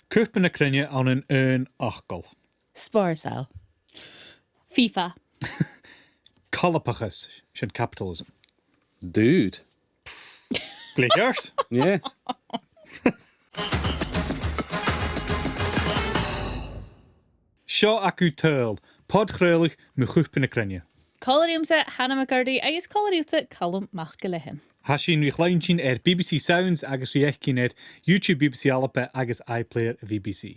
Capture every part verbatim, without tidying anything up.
Cupa na Cruinne ann an aon fhacal. Spòrsail. FIFA. Calpachas, sin capitalism. Dude. Glè cheart. Yeah. Seo agaibh Tadhal, podchraoladh mu Chupa na Cruinne. Còmhla riumsa, Hannah McCurdy, agus còmhla riutsa, Calum MacIlleathain. Tha sinn ri chluinntinn air B B C Sounds agus ri fhaicinn air YouTube B B C Alba agus iPlayer B B C.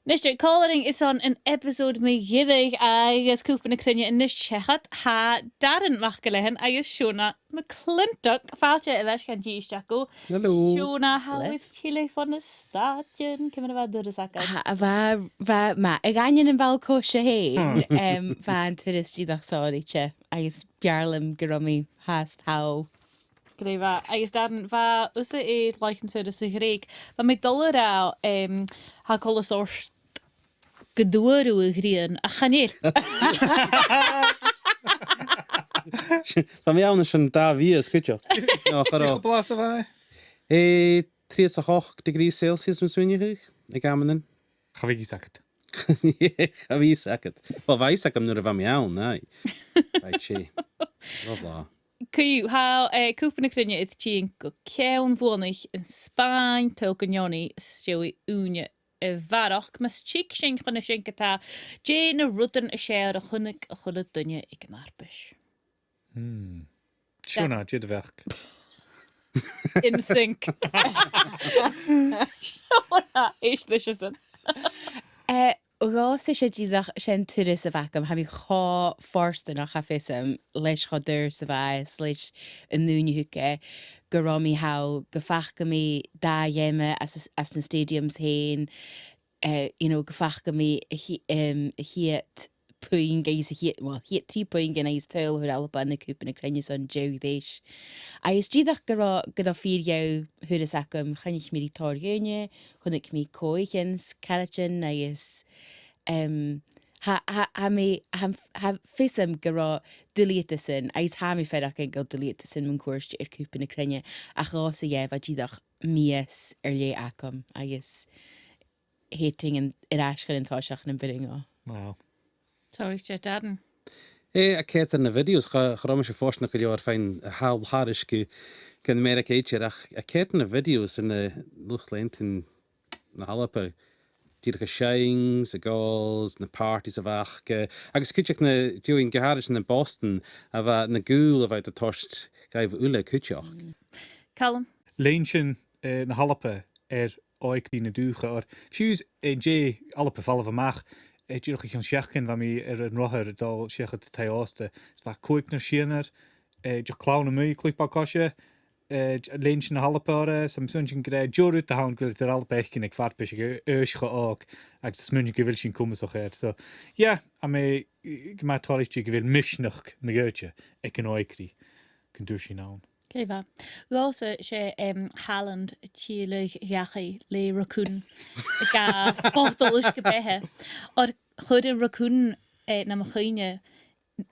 Nise, còmhla rinn airson an episode mu dheireadh agus Cupa na Cruinne a-nis seachad, tha Darren MacIlleathain agus Shona McClintock, fàilte air ais chun an dithis agaibh. Hello. Shona, tha thu air tilleadh bho na Stàitean, ciamar a bha an turas agad? Tha, bha, bha, ma, a dh'aindeoin a' bhall-coise fhèin, em, bha an turas dìreach sònraichte, agus b' fheàrr leam gun robh mi fhathast thall. Glè mhath. Agus Darren, bha thusa air làithean-saora sa Ghrèig. Bha mi a' dol a ràdh, em, tha coltas ort gun d' fhuair thu a' ghrian, ach chan eil. Bha mi ann airson dà mhìos cuideachd. No, cha robh. Dè cho blàth 's a bha e? Eh, trì 's a h-ochd degrees Celsius, ma 's math mo chuimhne, aig amannan. Cha bhiodh fhios agad. Cha bhiodh fhios agad. Well, bha fhios agam nuair a bha mi ann, aye. Right, 's e. Bha e blàth. Co-dhiù, tha, eh, Cupa na Cruinne air tighinn gu ceann bhuannaich an Spàinn, tadhal gu neoni, 's e ùine a bharrachd. Mus tig sinn chun na sin ge-tà, dè na rudan as fheàrr a chunnaic a h-uile duine aig an fharpais? Hmm. Shona, dè do bheachd? In sync. Shona, èist leis a sin. Eh, dhòmhsa 's e dìreach, 's e an turas a bh' agam, tha mi cho fortanach, tha fios agam, leis cho daor 's a bha e, 's leis an ùine a thug e, gun robh mi thall, gum faca mi dà gheama às, às na stadiums fhèin, eh, you know, gum faca mi a' chi-, em, a' chiad puing agus a' chiad, well, a' chiad trì puingean agus tadhal a fhuair Alba ann an Cupa na Cruinne son deich aois. Agus dìreach gun robh, gun robh fìor dheagh thuras agam, choinnich mi ri tòrr dhaoine, chunnaic mi còignean 's caraidean agus, em, tha, tha, tha mi, tha, tha fios agam gun robh duilgheadasan, agus tha mi a' faireachdainn gu bheil duilgheadasan mun cuairt air Cupa na Cruinne, ach dhòmhsa, yeah, bha dìreach mìos air leth agam, agus thèid sinn an, air ais chun an toiseach nam b' urrainn dhomh. Wow. Sorry, Darren. Eh, a' coimhead air na videos, cha, cha robh mise fortanach gu leòr faighinn thall thairis gu, gu Ameireagaidh idir, ach a' coimhead air na videos air na luchd-leantainn na h-Alba, dìreach a' seinn, 's a' gabhail, na parties a bh' aca, agus cuideachd na, dìreach gu h-àraidh ann am Boston, a bha na gaoil a bha iad a' toirt dhaibh uile cuideachd. Calum? Lean sinn, eh, na h-Alba air òigridh na dùthcha, oir fiù 's, eh, an-dè, Alba a' falbh a-mach, eh, dìreach o chionn seachdain bha mi air an rothar a' dol seachad taigh-òsta. 'S bha còignear, sianar, eh, dìreach clann a-muigh, cluich ball-coise, eh, d-, lean sinn na h-Alba orra, so tha mi a' smaointinn gur e deagh rud a th' ann gu bheil iad air Alba fhaicinn aig farpais aig aois cho òg, agus tha mi a' smaointinn gu bheil sinn comasach air. So, yeah, tha mi, eh, gu math toilichte gu bheil misneachd na Gàidhealtachd aig an òigridh gun d' fhuair sinn ann. Glè mhath. Dhòmhsa 's e, em, Haaland a' tilleadh dhachaigh le raccoon aig a' bhotal uisge-beatha. Oir chuir an raccoon, eh, nam chuimhne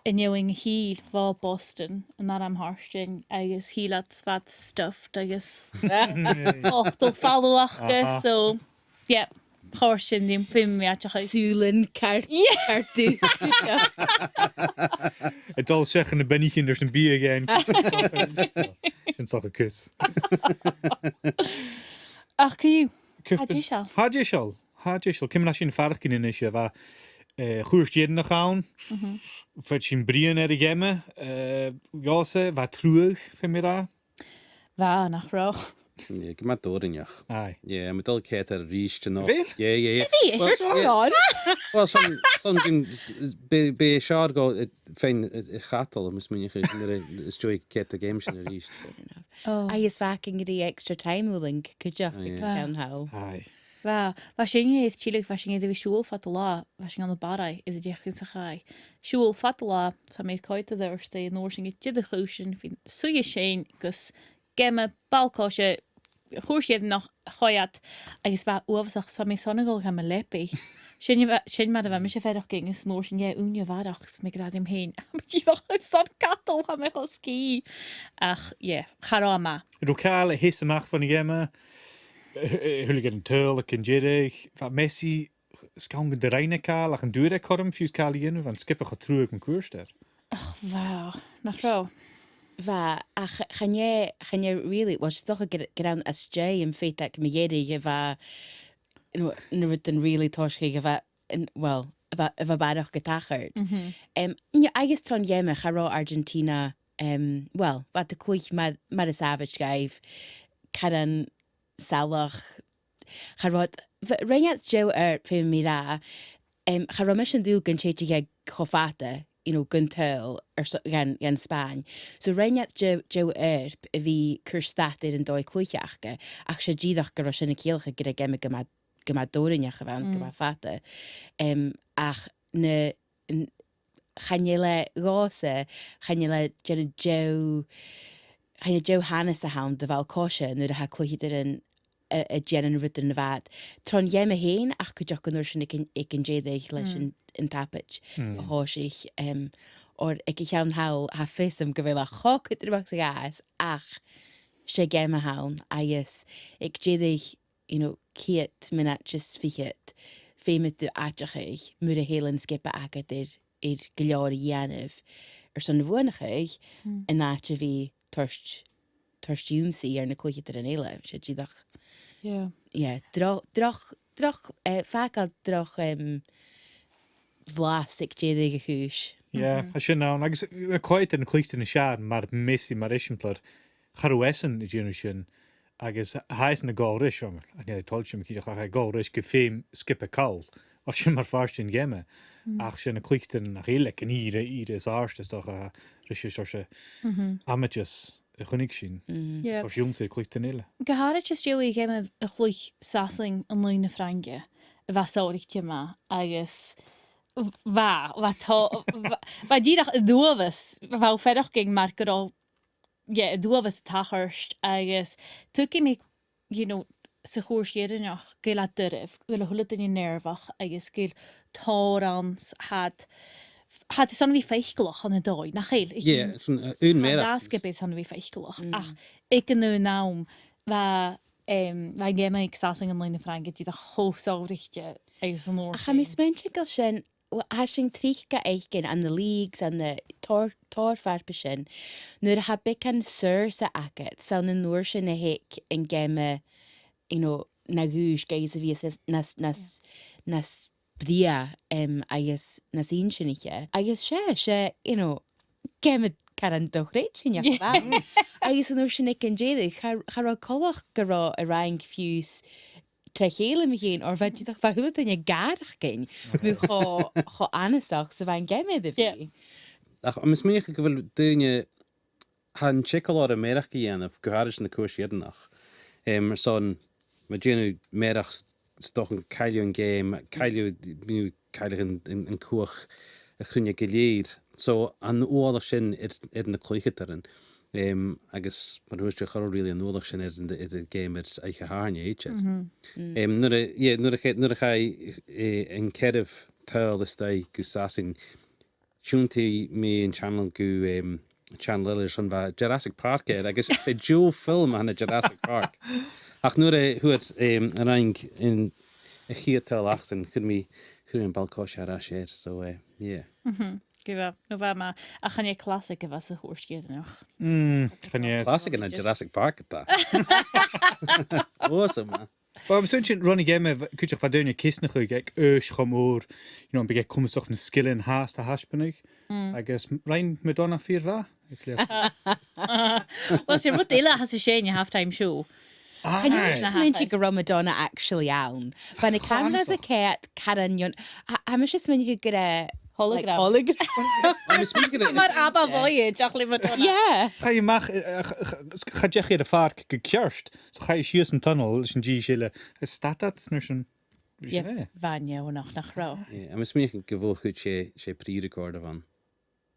an fheadhainn a thill bho Bhoston an airm thairis, agus thill iad 's bha iad stuffed agus botal falamh aca, aha, so, yeah, chòrd sin rium, feumaidh mi aideachadh. Sùilean ceart, yeah, ceart dubh. A' dol seachad na binichean airson biadh again. Sin socair cus. Ach co-dhiù, tha e deiseil. Tha e deiseil. Tha e deiseil. Ciamar a tha sinn a' faireachdainn a-nis, a bha, eh, chuairt dheireannach ann. Mhm. Bha sinn a' bruidhinn air a' gheama, eh, dhòmhsa, bha e truagh, feumaidh mi ràdh. Bha, nach robh. Yeah, gu math dòrainneach. Aye. Yeah, tha mi a' dol a choimhead air a-rithist a-nochd. A bheil? Yeah, yeah, yeah. A bheil? Well, yeah. Well, son, son gun, s-, s-, bidh, bidh e seo air a dhol, eh, faighinn, eh, a chadal, tha mi a' smaoineachadh, nuair a, is dòcha, coimhead air a' gheama sin a-rithist. Fair enough. Oh. Agus bha againn ri extra time uile cuideachd, oh, yeah, aig ceann thall. Aye. Bha, bha sinn air tilleadh, bha sinn air a bhith a' siubhal fad an latha, bha sinn ann am Barraigh air an deicheamh sa chaidh. Siubhal fad an latha, 's bha mi air coimhead air adhart an uair sin gu deireadh an latha, bhithinn a' suidhe a' seinn gus geama ball-coise, chuairt dheireannach a choimhead, agus bha e uabhasach, 's bha mi sona a dhol dha mo leabaidh. Sin a bha, sin mar a bha mise a' faireachdainn, agus an uair sin, yeah, ùine a bharrachd, 's bha mi ag ràdh rium fhèin, tha mi dìreach airson cadal, tha mi cho sgìth. Ach, yeah, cha robh e math. An robh càil a sheas a-mach bhon a' gheama? eh, eh, a h-uile gin an t-saoghal aig an deireadh, bha Messi, 's ann gun do rinn e càil, ach an d' fhuair e cothrom fiù 's càil a dhèanamh, bha an sgioba cho truagh mun cuairt air. Och, wow, nach robh? Bha, ach chan e, chan e really, well, 's dòcha gur, gur ann às dèidh am feadhainn mu dheireadh a bha, you know, na rudan really toiseachadh a bha, an, well, a bha, a bha barrachd a' tachairt. Mhm. Em, n-, agus tron gheama, cha robh Argentina, em, well, bha iad a' cluich mar, mar as àbhaist dhaibh, caran salach, cha robh, bh-, rinn iad deagh oidhirp, feumaidh mi ràdh, em, cha robh mise an dùil gun tèid a dhèanamh cho fada, you know, gun t-saoghal airson, dhan, dhan Spàinn. So rinn iad deagh, deagh oidhirp a bhith a' cur stad air an dòigh-chluiche aca, ach 's e dìreach gun robh sin a' ciallachadh gur e geama gu math, gu math dòrainneach a bh' ann, gu math fada. Em, ach na, n-, chan eil e dhòmhsa, chan eil e dèanamh deagh, chan eil deagh shanas a th' ann do bhall-coise nuair a tha cluicheadairean a, a' dèanamh rudan a bha iad tron gheama fhèin, ach cuideachd an uair sin aig an, aig an deireadh leis an, an tapaid a thòisich, em, oir aig a' cheann thall, tha fios agam gu bheil e cho cudromach 's a ghabhas, ach 's e geama a th' ann, agus aig deireadh, you know, ceud mionaid is fichead, feumaidh tu aideachadh mura h-eil an sgioba agad air, air gu leòr a dhèanamh airson a bhuannachadh, an àite a bhith toirt, toirt ionnsaigh air na cluicheadairean eile, 's e dìreach. Yeah. Yeah, droch, droch, droch, eh, fàgail droch, em, bhlas aig deireadh a' chùis. Yeah, tha sin ann. Agus, eh, coimhead air na cluicheadairean as fheàrr mar Messi, mar eisimpleir, cha robh esan a' dèanamh sin, agus tha esan a' gabhail ris, well, chan eil e toilichte, ma-thà, ach tha e a' gabhail ris gum feum sgioba call, oir sin mar phàirt den gheama. Ach 's e na cluicheadairean nach eil aig an ìre, ìre as àirde, 's dòcha, ris an seòrsa amaideas a chunnaic sinn. Yeah. Toirt ionnsaigh air cluicheadairean eile. Gu h-àraid às dèidh gheama a chluich Sasainn an aghaidh na Frainge, a bha sònraichte math, agus bha, bha tò-, bha, bha dìreach an uabhas, bha thu a' faireachdainn mar gun robh, yeah, an uabhas a' tachairt, agus tuigidh mi, you know, sa chuairt dheireannach, gu bheil e doirbh, gu bheil a h-uile duine nearbhach, agus gu bheil tòrr ann, s-, tha iad, tha iad airson a bhith faiceallach ann an dòigh, nach eil? Yeah, sin, eh, aon mearachd. Tha iad airson a bhith faiceallach. Ach aig an aon àm, bha, em, bha an geama aig Sasainn an aghaidh na Frainge dìreach cho sònraichte agus an uair sin. Ach tha mi a' smaointinn gu bheil sin, well, tha sin tric ga fhaicinn ann an leagues, ann an tòrr, tòrr farpaisean. Nuair a tha beagan saorsa agad, 's ann an uair sin a thig an geama, you know, na dhùisg agus a bhios nas, nas, nas, nas brèagha, em, agus nas inntinniche. Agus 's e, 's e, you know, geama caran do-chreidsinneach a bh' ann. Agus an uair sin aig an deireadh, cha, cha robh coltach gun robh an Fhraing fiù 's tro chèile mu dheidhinn, oir bha dìreach, bha a h-uile duine a' gàireachdainn mu cho, cho annasach 's a bha an geama air a bhith. Yeah. Ach, tha mi a' smaoineachadh gu bheil daoine, tha an t-eagal orra mearachd a dhèanamh, gu h-àraid anns na cuairtean dheireannach. Em, airson, ma dhèanadh tu mearachd, 's, 's dòcha gun cailleadh an geama, cailleadh, you know, cailleadh an, an, an cuach a chruinneachadh gu lèir. So, an uallach sin air, air na cluicheadairean. Em, agus mar a thuirt thu, cha robh really an uallach sin air an, air an geama air oidhche Shathairne, idir. Em, nuair a, yeah, nuair a cha-, nuair a chaidh, eh, an ceathramh tadhal a-staigh gu Sasainn, thionndaidh mi an channel gu, em, channel eile airson bha Jurassic Park air, agus 's e deagh fhilm a th' ann an Jurassic Park. Ach nuair a fhuair, em, an Fhraing an, a' chiad tadhal aca-san, chuir mi, chuir mi am ball-coise air ais air, so, eh, yeah. Mhm. Gu bheil, no bha math, ach chan e classic a bha sa chuairt dheireannach. Mm, chan e. Classic ann an Jurassic Park a tha. Awesome, man. Well, bha sin, sin rud a bha, cuideachd bha daoine a' ceasnachadh aig aois cho mòr, you know, am biodh e comasach na sgilean fhathast a thaisbeanadh. Mm. Agus rinn Madonna fìor mhath, a' cluich. Well, 's e rud eile a th' anns an sin, a halftime show. Aye. Chan eil mise a' smaointinn gun robh Madonna actually ann. Bha na cameras a' coimhead caran neon. Tha, tha mise a' smaointinn gur e, like, hologram. Hologram. Tha mi a' smaointinn gur e. Mar ABBA Voyage, ach le Madonna. Yeah. Chaidh i a-mach, eh, eh, ch-, ch-, cha deach i air a' phàirc gu ceart. So chaidh i sìos an tunnel leis an dithis eile. Is stad iad, 's an uair sin, yeah, sin e. Bha e neònach, nach robh? Yeah, tha mi a' smaoineachadh gu mhòr-chuid 's e, 's e pre-record a bh' ann.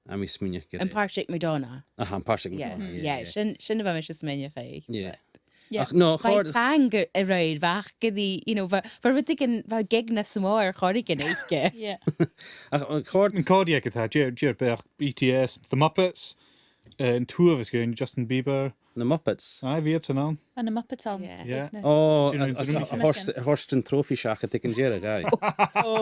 Tha mi a' smaoineachadh gur e. Am pàirt aig Madonna. Aha, am pàirt aig Madonna, yeah, yeah, yeah, yeah. Sin, sin a bha mise a' smaoineachadh, yeah, but yeah. Ach no, bha e trang a-raoir, bha e gu dè, you know, bha, bha rudeigin, bha gig nas motha air choreigin aice. Yeah. Ach, ach chòrd... An còrr aig a tha, dè, dè, bha B T S, The Muppets, eh, an t-uabhas againn, Justin Bieber. Na Muppets. Aye, bha iadsan ann. An na Muppets ann? Yeah. Yeah. Ò, a, a, a, a, a thoirt, a thoirt an trophy seachad aig an deireadh, aye. Ò.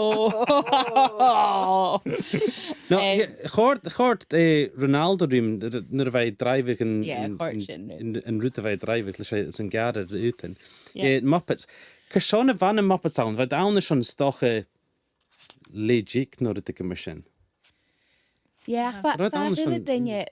No, yeah, chòrd, chòrd, eh, Ronaldo rium, nuair a bha e a' draibheadh an, yeah, an, chòrd an, sin rium, an, an rud a bha e a' draibheadh leis a', san gàrradh rudan. Yeah. Eh, Muppets. Carson a bha na Muppets ann? Bha iad ann airson 's dòcha leisgeul no rudeigin mar sin. Yeah, ach bha, bha a h-uile duine,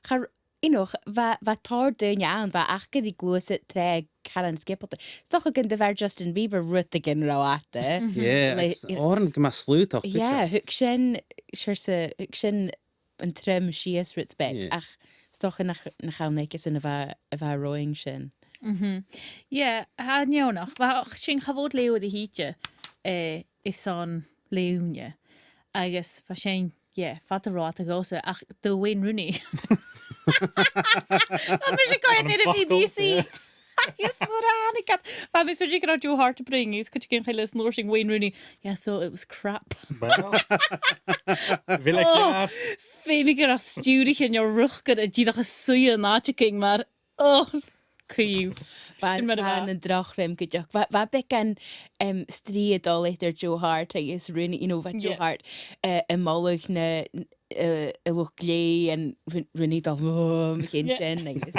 cha, you know, bha, bha tòrr dhaoine ann, bha aca ri gluasad tro chànan sgiobalta. 'S dòcha gun do bheir Justin Bieber rudeigin ro fhada. Yeah, le, agus you know, òran gu math slaodach, yeah, thug sin, sure, 's e, thug sin an truim sìos rud beag, yeah, ach 's dòcha nach, nach ann aige-san a bha, a bha an roghainn sin. Mhm. Yeah, tha e neònach. Bha sin cha mhòr leughaidh a thìde, eh, airson leughadh. Agus bha sin, yeah, fada ro fhada dhòmhsa, ach do Wayne Rooney. Bha mise a' coimhead air a' B B C. Agus nuair a thàinig iad, bha mi a' smaoineachadh gun robh Joe Hart a' bruidhinn, agus cuideigin eile, is an uair sin Wayne Rooney. Yeah, I thought it was crap. Well, bha e ceàrr. Feumaidh gur e stiùirichean no riochdairean dìreach a' suidhe an àiteigin mar, oh, cù. Bha, sin mar a bha, bha e na droch rudan gu dearbh. Bha, bha beagan, em, strì a' dol eadar Joe Hart agus Rooney, you know, bha Joe, yeah, Hart, eh, a' moladh na, eh, an luchd-leughaidh, an Ro-, Rooney a' dol, "Oh, mo chinn sin," agus,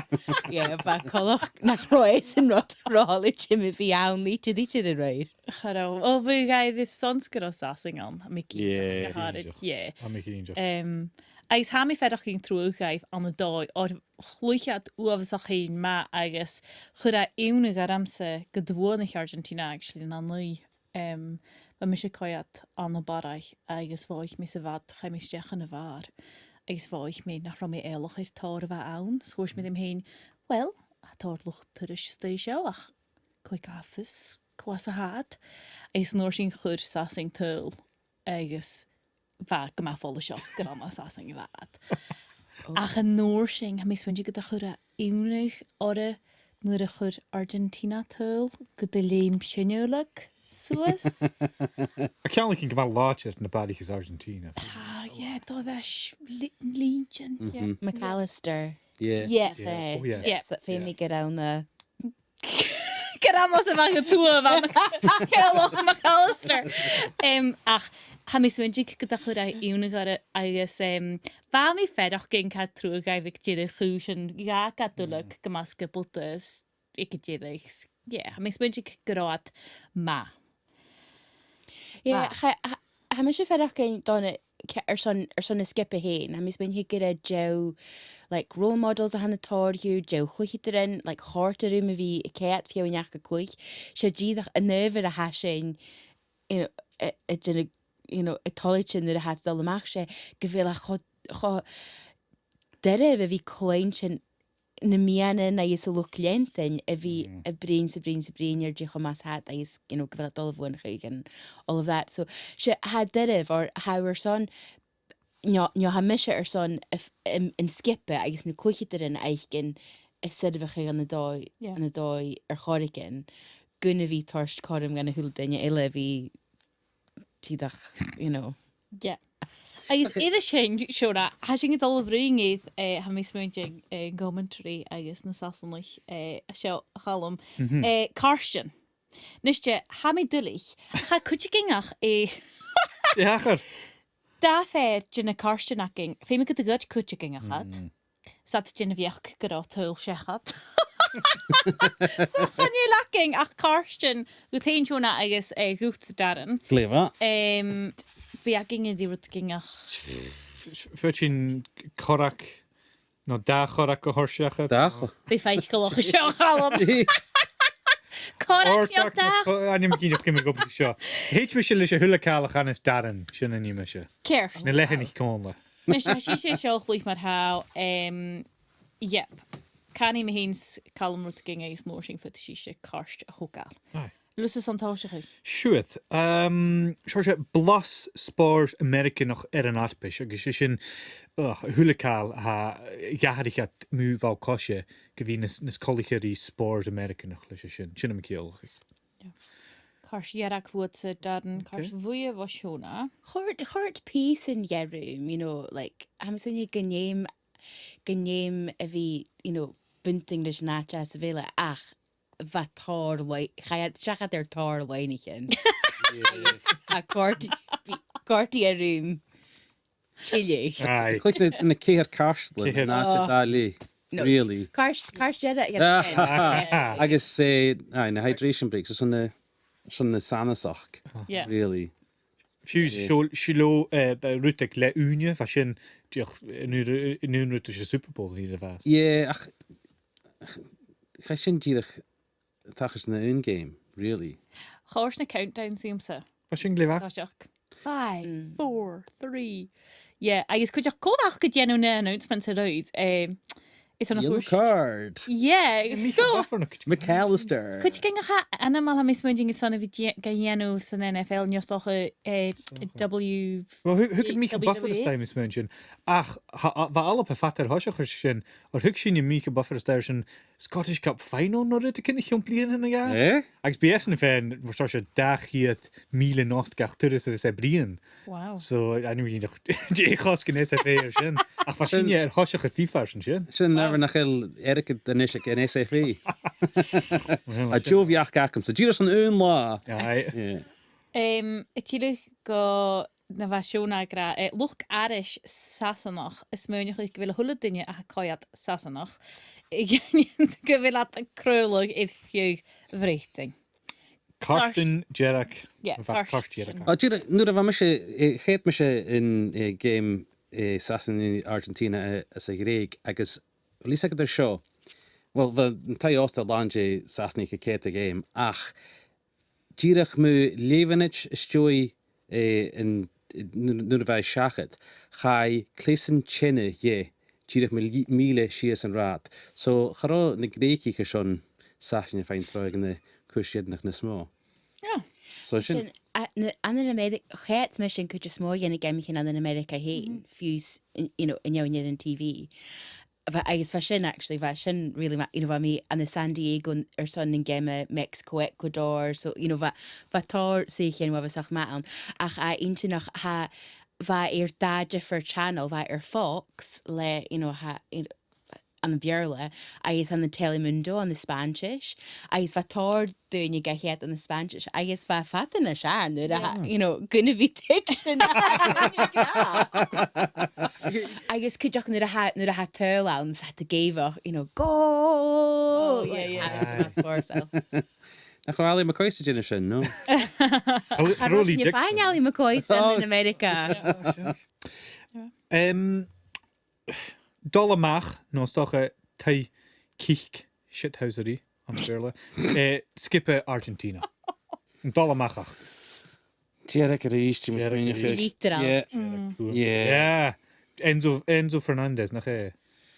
yeah, bha e coltach nach robh e san rud ro thoilichte a bhith ann idir, idir a-raoir. Cha robh. Ò, bha e gu math, 's ann gu robh Sasainn ann, tha mi cinnteach, yeah, gu h-àraid, yeah. Tha mi cinnteach. Em, agus tha mi a' faireachdainn truagh dhaibh ann an dòigh, oir chluich iad uabhasach fhèin math agus chuir e iongnadh ormsa gun do bhuannaich Argentina, actually, an-uiridh. Em, bha mise a' coimhead ann am Barraigh agus mhothaich mi sa bhad, chaidh mi a-steach dhan a' bhàr, agus mhothaich mi nach robh mi eòlach air tòrr a bha ann, 's thuirt mi rium fhèin, well, tha tòrr luchd-turais a-staigh an seo, ach cò aig a tha fios cò às a tha iad. Agus an uair sin chuir Sasainn tadhal agus bha e gu math follaiseach gur ann à Sasainn a bha iad. Ach an uair sin, tha mi a' smaointinn gun do chuir e iongnadh orra nuair a chuir Argentina tadhal, gun do leum sinne uile suas. Tha ceangal againn gu math làidir ri na Barraich is Argentina. Ah, yeah, tha, tha s-, li-, linntean, yeah. Mhm. McAllister. Yeah. Yeah. Yeah. Oh, yeah. Yeah. So, feumaidh gur ann a Gur ann às a' bhaile tuath a bha Mac-, teaghlach McAllister. Em, ach tha mi a' smaointinn gun do chuir e iongnadh orra agus, em, bha mi a' faireachdainn gu math truagh dhaibh aig deireadh chùis-sa, dh'fhàg iad uile gu math sgiobalta aig an deireadh. Yeah, tha mi a' smaointinn gun robh iad math. Yeah, cha, cha, tha mise a' faireachdainn, Donna, ce-, airson, airson na sgioba fhèin, tha mi a' smaointinn gur e deagh, like, role models a th' ann an toiseach, deagh chluicheadairean, like, chòrd e rium a bhith a' coimhead feadhainn aca a' cluich. 'S e dìreach an adhbhar a tha sin, you know, a, a' dèanamh, you know, a' toilichte nuair a tha iad a' dol a-mach, 's e gu bheil e cho, cho doirbh a bhith a' cluinntinn na meadhanan agus an luchd-leantainn a bhith a' bruidhinn 's a' bruidhinn 's a' bruidhinn air dè cho math 's a tha iad agus, you know, gu bheil iad a' dol a bhuannachadh and all of that. So, 's e, tha e doirbh, oir tha thu airson, no, no tha mise airson a' f-, an, an sgioba agus na cluicheadairean fhaicinn a' soirbheachadh ann an dòigh, yeah, ann an dòigh air choreigin, gun a bhith a' toirt cothrom dhan a h-uile duine eile a bhith dìreach, you know. Yeah. Agus air sin, Seòna, tha sinn a' dol a bhruidhinn air, eh, tha mi a' smaointinn, eh, an commentary agus na Sasannaich, eh, seo, a Chaluim. Mhm. Eh, cairtean. Nise, tha mi duilich. Cha cuideigin ach, eh, dè thachair? Dà fhear de na cairtean againn, feumaidh gun do ghoid cuideigin aca iad. Mm. 'S iad a' dèanamh a-mach gun robh tadhal seachad. So chan eil againn ach cairtean dhut fhèin, Seòna, agus, eh, dhut, Darren. Glè mhath. Em, bidh againn ri rudeigin ach... F-, f-, faodaidh sinn corrag, no dà chorrag a thoirt seachad. Dà cho- Bidh faiceallach an seo, a Chaluim. Corrag, no dà... Ò, dà cho-, ainm cinnteach ciamar a ghabhas seo. Thèid mise leis a h-uile càil a chanas Darren, sin ainm mise. Ceart. Na leithid còmhla. Nise, tha sibhse seo a' cluich mar-thà, em, yep. Canaidh mi fhìn 's Calum rudeigin agus an uair sin faodaidh sibhse cairt a thogail. Aye. Luas an tòiseachadh. Siuthad. Em, seòrsa blas spòrs Ameireaganach air an fharpais, agus 's e sin, ugh, a h-uile càil a tha, dh'atharraich iad mu bhall-coise gu bhith nas, nas coltaiche ri spòrs Ameireaganach leis a sin. Sin am ciallachadh. Yeah. Cairt dhearg bhuatsa, Darren, cairt bhuidhe bho Sheòna. Chòrd, chòrd pìosan dheth rium, you know, like, tha mi a' smaoineachadh gun dèan, gun fheum a bhith, you know, buntainn ris an àite sa bheil e, ach bha tòrr loi-, chaidh iad seachad air tòrr loidhnichean. Agus a' còrdaidh, còrdaidh e rium tilleadh. Aye. Chluich na, na ceithir cairteal, ceithir, an àite dà leth. No. Really. Cairt, cairt dearg. Agus, eh, aye, na hydration breaks, 's ann na, 's ann na sanasachd. Yeah. Really. Fiù 's seo, seo, eh, rud aig le ùine, bha sin, dìreach, an aon, an aon rud ris an Super Bowl a bha. Yeah, ach, ach, chaidh sin dìreach tachairt na aon game, really. Chòrd na countdowns riumsa. Bha sin glè mhath. Toiseach. Five, four, three. Yeah, agus cuideachd cò bh' aca a' dèanamh na announcements a-raoir? Eh, is ann a... Yellow card. Yeah, Michael Buffer, no, McAllister. Cuideigin a tha ainmeil, tha mi a' smaoineachadh, airson a bhith ga dhèanamh san N F L, no 's dòcha, eh, W... Well, who, who could Michael Buffer as time is mentioned? Ach, tha, bha Alba fada air thoiseach air sin, oir thug sinn Michael Buffer as time sin Scottish Cup final no rudeigin o chionn bliadhna no dhà. Eh? Agus bidh esan a' faighinn, bha seo, dà cheud mìle not gach turas a bhios e a' bruidhinn. Wow. So, I know, you know, dè chosg an S F A air sin. Ach bha sinne air thoiseach air FIFA airson sin. Sin an adhbhar nach eil airgead a-nis aig an S F A. Well, a' deagh bheachd agamsa. Dìreach san aon là. Aye. Yeah. Em, a' tilleadh gu na bha Seòna ag ràdh, eh, luchd-aithris Sasannach, is smaoineachadh gu bheil a h-uile duine a tha a' coimhead Sasannach, gu bheil iad a' craoladh air feadh Bhreatainn. Cairtean dearg. Yeah, bha cairtean dearg. Ò, dìreach, nuair a bha mise, eh, choimhead mise an, eh, game, eh, Sasainn Argentina, eh, anns a' Ghrèig, agus bha fhios agad air seo, well, bha an taigh-òsta làn de Shasannach a' coimhead a' game, ach dìreach mu leughadh às dèidh, eh, an, nuair, nuair a bha e seachad, chaidh cleasan teine dheth, dìreach mu lì-, mìle sìos an rathad. So, cha robh na Greugaich airson Sasainn a' faighinn tro aig na cùrsaichean nas motha. Yeah. So sin. Sin, a, na, ann an Ameireagaidh, choimhead mise an cuid as motha dhe na geamaichean ann an Ameireagaidh fhèin, fiù 's, you know, an fheadhainn air an T V. Bha, agus bha sin, actually, bha sin really ma-, you know, bha mi ann an San Diego airson an geama Mexico, Ecuador, so, you know, bha, bha tòrr suidheachaidhean uabhasach math ann. Ach, a, inntinneach, tha, bha e air dà dhiofar channel, bha e air Fox le, you know, tha, you know, ann am Beurla, agus ann an Telemundo ann an Spàinntis, agus bha tòrr daoine ga choimhead ann an Spàinntis, agus bha e fada nas fheàrr nuair a tha, you know, gun a bhith tuigsinn. Agus cuideachd nuair a tha, nuair a tha tadhal ann, 's iad ag èigheach, you know, "Goal!" Oh, yeah, yeah. Like, tha e math spòrsail. Nach robh Ally McCoist a' dèanamh sin, no? Cha robh, cha robh Rosie Dixon. Fine, Ally McCoist ann an Ameireagaidh. Em, dol a-mach, no 's dòcha taigh-cic, shithousery, ann am Beurla, eh, sgioba Argentina. Dol a-mach ach. Dìreach a-rithist, tha mi a' smaoineachadh. Literal. Yeah. Yeah. Yeah. Enzo, Enzo Fernandez, nach e?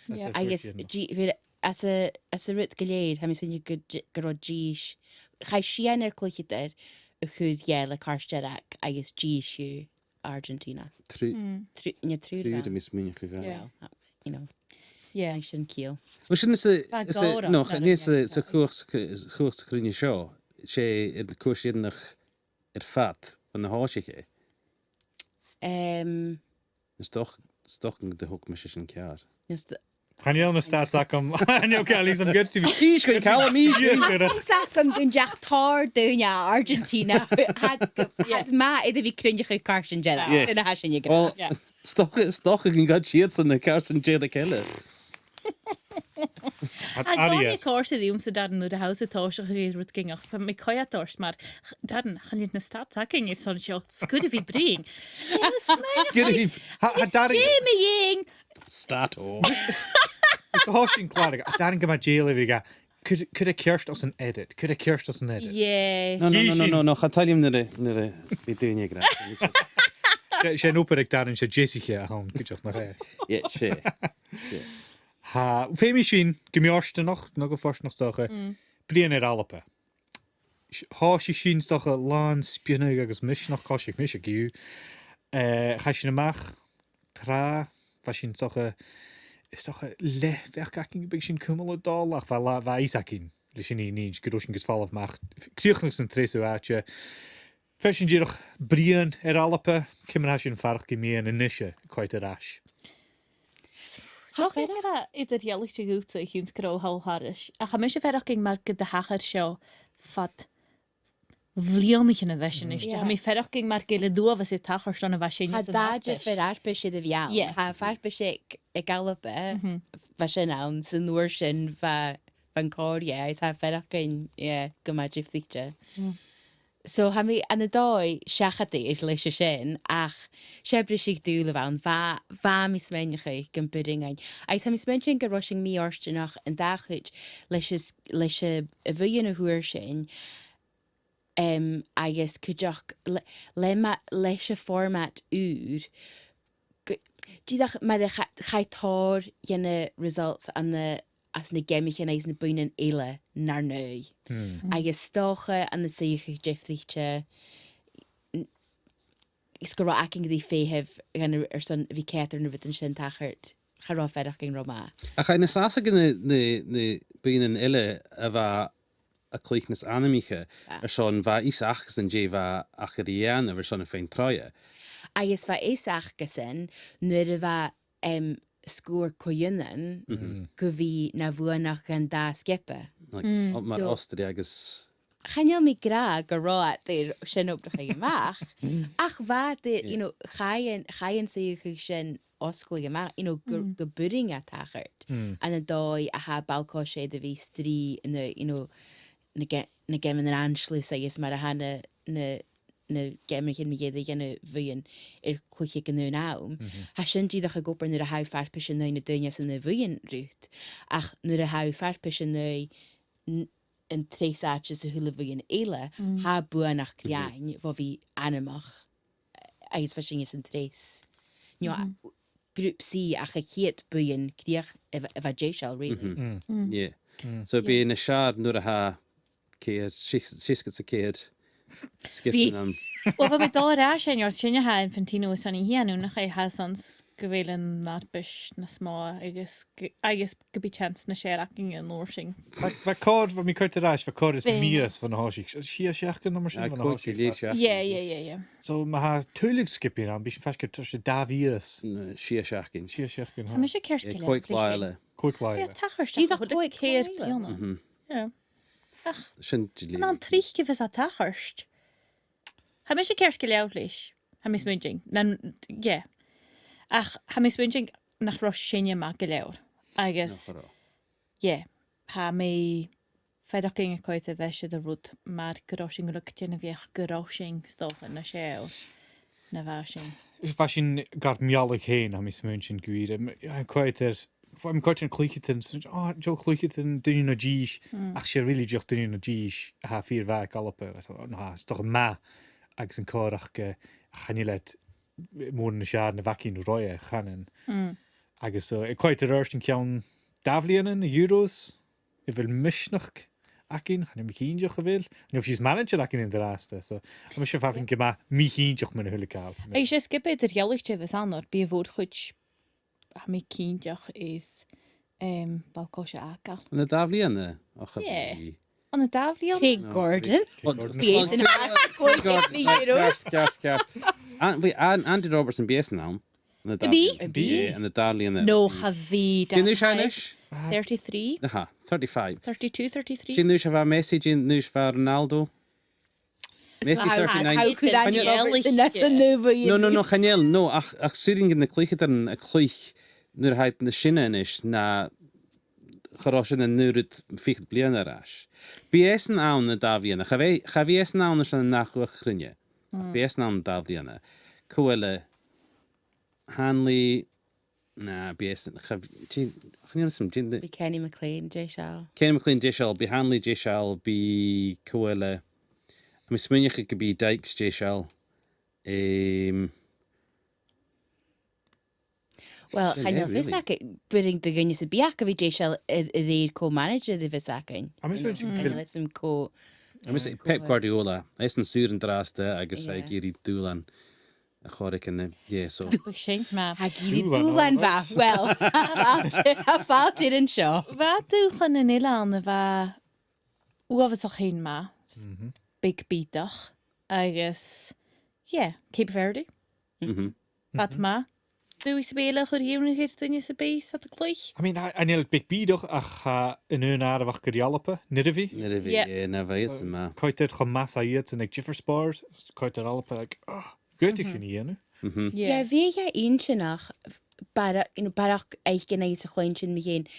Yeah. Agus, dè, bheil, anns a', anns a' rud gu lèir, tha mi a' smaoineachadh gu, gu robh dithis, chaidh sìon air cluicheadair a chur dheth le cairt dearg agus dithis dhiubh Argentina. Triùir. Triù-, no triùir. Triùir, tha mi a' smaoineachadh, yeah. Well, uh, you know. Yeah. Tha sin ciall. Well, sin as a, as a, no, chan e as a, as a chumhachd sa, chumhachd sa chruinne seo, 's e air na cùrsaichean air fad bhon a thòisich e. Em. 'S dòcha, 's dòcha gun do thog mise sin ceàrr. Chan eil na stats agam. Chan eil, Callie, I'm good to be... Is gu Calum, is gu... Tha fhios agam gun deach tòrr dhaoine à Argentina. Tha iad, tha iad math air a bhith a' cruinneachadh cairtean dearg. Yes. Sin a tha sinn ag ràdh. Well, 's dòcha, 's dòcha gun gabh iadsan na cairtean dearg eile. Tha e gu math a' còrdadh riumsa, Darren, nuair a tha thusa a' tòiseachadh air rudeigin, ach bha mi a' coimhead ort mar, Darren, chan eil na stats againn airson seo, 's gur a bhith a' bruidhinn. 'S gur a bhith... Tha, tha Darren... Dè mu dheidhinn? Stat o. Is tha sin clàr, tha Darren gu math dèidheil air a bhith ag, cuir, cuir e ceart anns an edit, cuir e ceart anns an edit. Yeah. No, no, no, no, no, no, cha toil leam nuair a, nuair a bhios daoine ag ràdh. 'S e, 's e an obair aig Darren, 's e deasaiche a th' ann, cuideachd, nach e? Yeah, 's e. 'S e. Tha, feumaidh sinn, gu mì-fhortanach, no gu fortanach 's dòcha, bruidhinn air Alba. Thòisich sinn 's dòcha làn spionnadh agus misneachd, thòisich mise co-dhiù. Eh, chaidh sinn a-mach tràth, bha sinn 's dòcha, 's dòcha leth-bheachd againn gum biodh sinn cumail a' dol, ach bha, bha fhios againn leis an inntinn gun robh sinn gus falbh a-mach, crìochnachadh san treasamh àite. Chaidh sinn dìreach bruidhinn air Alba, ciamar a tha sinn a' faireachdainn mu dheidhinn a-nise, coimhead air ais. Tha fear eadar-dhealaichte dhutsa a chionn 's gun robh thu thall thairis. Ach tha mise a' faireachdainn mar gun do thachair seo fad bhliadhnaichean a-rithist. Yeah. Tha mi a' faireachdainn mar gu bheil an t-uabhas a' tachairt on a bha sinne san fharpais. Tha dà fharpais air a bheil ann. Yeah. Tha am farpais aig, aig Alba, bha sin ann, 's an uair sin bha, bha an còrr dheth, is tha mi a' faireachdainn, yeah, gu math diofraichte. So tha mi ann an dòigh seachadaidh leis a sin, ach 's e briseadh-dùil a bh' ann, bha, bha mi a' smaoineachadh gum b' urrainn dhuinn. Agus tha mi a' smaoineachadh gun robh sinn mì-fhortanach an dà chuid leis a s-, leis a, a' bhuidheann a fhuair sinn, em, agus cuideachd le, le ma, leis a' format ùr, gu, dìreach mar a cha-, chaidh tòrr dhe na results ann an às na geamaichean agus na buidhnean eile nar n-aghaidh. Agus 's dòcha ann an suidheachadh diofraichte, n-, is gun robh againn ri feitheamh dhan a, airson a bhith ceudar na rudan sin a' tachairt, cha robh faireachdainn ro mhath. Ach an e nas fhasa gu na, na, na buidhnean eile a bha a' cluich nas anmoiche airson bha fios acasan dè bha aca ri dhèanamh airson a' faighinn troimhe. Agus bha fios acasan nuair a bha em, sgòr co-ionann gu bhith na bhuannachd dhan dà sgioba. Like, o-, mar Austria agus... Chan eil mi ag ràdh gun robh iad air sin obrachadh a-mach, ach bha iad air, you know, chaidh an, chaidh an suidheachadh sin fhosgladh a-mach, you know, gu, gum b' urrainn dha tachairt. Ann an dòigh a tha ball-coise air a bhith a' strì na, you know, na ge-, na geamannan an t-sluasaidh is mar a tha na, na na geamaichean mu dheireadh dhen a' bhuidheann air cluiche aig an aon àm. Tha sin dìreach ag obair nuair a tha thu a' farpais an aghaidh na daoine às an aon bhuidheann riut, ach nuair a tha thu a' farpais an aghaidh n-, an treas àite sa h-uile bhuidheann eile, tha buannachd ri fhaighinn bho bhith anmoch, agus bha sinn anns an treas. No, a, Group C ach a' chiad bhuidheann crìoch a bh-, a bha deiseil, really. Yeah. So bidh e nas fheàrr nuair a tha ceithir, sia-, seasgad 's a ceithir sgiobaidhean ann. Well, bha mi a' dol a ràdh sin, oir sin a tha Infantino airson a dhèanamh, nach e, tha e 'son 's gu bheil an fharpais nas motha agus gu, agus gum bi chance nas fheàrr againn an uair sin. Bha, bha còir, bha mi a' coimhead air ais, bha còir is mìos bhon a thòisich. Sia seachdainean no mar sin bhon a thòisich. Còig gu leth seachdainean. Yeah, yeah, yeah, yeah. So ma tha tuilleadh sgiobaidhean ann, bidh sinn faisg air tro-, sia, dà mhìos. No, sia seachdainean. Sia seachdainean, tha mise a' ceart gu leòr. Còig latha eile. Còig latha eile. Bidh e a' tachairt. Dìreach còig latha eile. Yeah. Ach sin an tric a bhios e a' tachairt. Tha mise ceart gu leòr leis. Tha mi a' smaointinn. Nan, yeah. Ach tha mi a' smaointinn nach robh sinne math gu leòr. Agus, yeah, tha mi a' faireachdainn a' coimhead air ais air an rud mar gun robh sinn rudeigin a bhiodh gun robh sinn 's dòcha nas fheàrr na bha sinn. Bha sinn gar mealladh fhèin, tha mi a' smaointinn gu ìre. M-, a' coimhead air Bha mi a' coimhead air na cluicheadairean, 's, o, deagh chluicheadairean, duine no dithis, ach 's e really dìreach duine no dithis a tha fìor mhath aig Alba, agus, o, no, tha, 's dòcha math agus an còrr aca, ach chan eil iad mòran nas fheàrr na bh' againn roimhe, chanainn. Agus, o, a' coimhead air adhart an ceann dà bhliadhna, na Euros, a bheil misneachd againn, chan eil mi cinnteach a bheil. Chan eil fiù 's manaidsear againn an-dràsta, so, tha mise a' faireachdainn gu math mì-chinnteach mun a h-uile càil. Agus 's e sgioba eadar-dhealaichte a bhios ann, oir bidh a' mhòr-chuid tha mi cinnteach air, em, ball-coise fhàgail. Ann an dà bhliadhna, och, a bhí. Ann an dà bhliadhna? Craig Gordon. Craig Gordon. Bidh e san Craig Gordon. Ceart, ceart, ceart. An, bhí, An-, Andy Robertson, bidh esan ann. Ann an dà bhliadhna. Bidh? Bidh, ann an dà bhliadhna. No, cha bhi. Dè an aois a tha e a-nis? Thirty-three. Aha, thirty-five. Thirty-two, thirty-three. Dè an aois a bha Messi, dè an aois a bha Ronaldo? Messi, thirty-nine. How could Andy Robertson... No, no, no, chan eil, no, ach, ach 's urrainn dha na cluicheadairean a chluich nuair a tha iad nas sine a-nis na cha robh sin an aon rud fichead bliadhna air ais. Bidh esan ann an dà bhliadhna. Cha bhi, cha bhi esan ann airson an ath-chruinne. Ach bidh esan ann an dà bhliadhna. Cò eile? Hanley, na, bidh esan, cha, chan eil fhios agam, dè... Bidh Kenny McLean deiseil. Kenny McLean deiseil, bidh Hanley deiseil, bidh cò eile. Tha mi a' smaoineachadh gum bi Dykes deiseil. Em, well, chan eil fhios agam, b' urrainn do dhuine sam bith aca a bhith deiseil a, a rèir cò manaidsear a bhios againn. Tha mi a' smaoineachadh... Chan eil fhios agam cò... Tha mi a' smaoineachadh Pep Guardiola, esan saor an-dràsta agus tha e ag iarraidh dùbhlan a chur aig an, yeah, so. Bidh sin math. Tha e ag iarraidh dùbhlan mhath. Well, tha fàilte, tha fàilte air an seo. Bha dùbhlan eile ann a bha uabhasach fhèin math, beag bìodach, agus, yeah, Cape Verde. Bha iad math. dùthaich sam bith eile a chur a dhìth air a' chuid duine sam bith 's iad a' cluich? I mean, a, chan eil iad beag bìodach ach, uh, an aon àireamh ach gu Alba, Nirribhidh. Nirribidh, yeah, yeah, na bheatha sin, ma. Coimhead air cho math 's a tha iad sin aig diofar spòrs, coimhead air Alba, like, oh, ged a sin a dhèanamh. Yeah. Yeah, bhiodh e inntinneach, barrachd, you know, barrachd fhaicinn agus a chluinntinn mu dheidhinn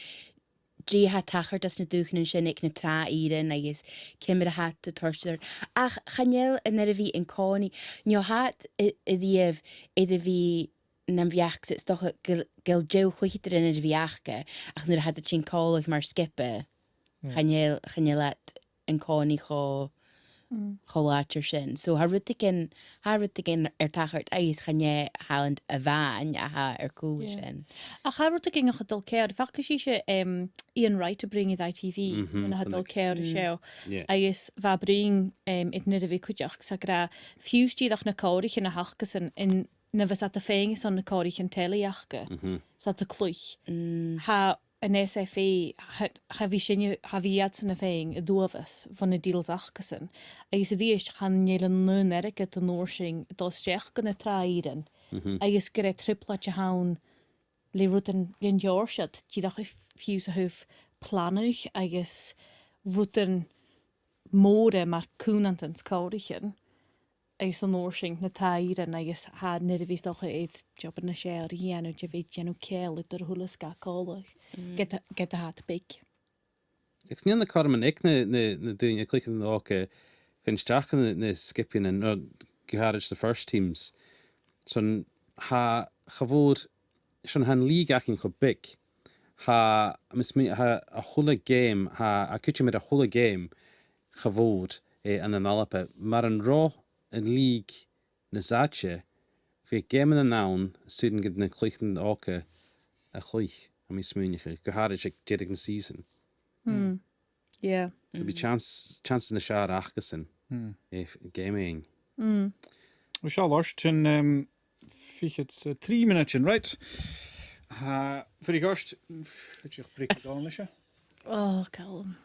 dè tha tachairt anns na dùthchannan sin aig na tràth-ìrean agus ciamar a tha iad a' toirt air. Ach chan eil an Nirribhidh an-còmhnaidh, no tha iad a, a-riamh air a bhith nam bheachd-sa, 's dòcha gu, gu bheil deagh chluicheadairean air a bhith aca, ach nuair a tha iad a' tighinn còmhla mar sgioba, chan eil, chan eil iad an-còmhnaidh cho, cho làidir sin. So tha rudeigin, tha rudeigin air tachairt agus chan e Highland a-mhàin a tha air cùl sin. Ach tha rudeigin a' dol ceàrr, faic sibhse, um, Ian Wright a' bruidhinn air I T V, mar a tha dol ceàrr an seo. Yeah. Agus bha e a' bruidhinn, um, air Nirribhidh cuideachd, 's ag ràdh fiù 's dìreach na còraichean a th' acasan, an, na bhios iad a' faighinn airson na còraichean telebhisean aca, 's iad a' cluich. Tha an S F A, cha, cha bhi sinne, cha bhi iadsan a' faighinn an t-uabhas bho na deals acasan. Agus a-rithist, chan eil an aon airgead an uair sin a' dol a-steach gu na tràth-ìrean. Agus gur e trioblaid a th' ann le rudan den t-seòrsa seo, dìreach fiù 's a thaobh planadh agus rudan mòra mar cùmhnantan 's còraichean. Agus an uair sin na tràth-ìrean agus tha Nirribhidh 's dòcha air job nas fheàrr a dhèanamh de bhith a' dèanamh ceangal eadar a h-uile sgath còmhla. Ged, ged a tha iad beag. Agus nì na cothroman aig na, na, na daoine a' cluich an òige fhèin a-steach na, na sgiobaidhean, no gu h-àraid the first teams. Son tha, cha mhòr, son tha an league againn cho beag. Tha, mas mi, tha a h-uile geama, tha, a' cuideam air a h-uile geama cha mhòr, eh, ann an Alba. Mar an robh an league nas fhaide, bhiodh geamannan ann, 's urrainn dha na cluichean òga a chluich, tha mi a' smaoineachadh, gu h-àraid aig deireadh na season. Yeah. So bidh chance, chance nas fheàrr acasan, eh, f-, geama fhaighinn. Well, seo làrst sin, um, fichead 's a trì mionaidean, right? Tha, very first, feuch break a dhol an seo. Oh, Calum.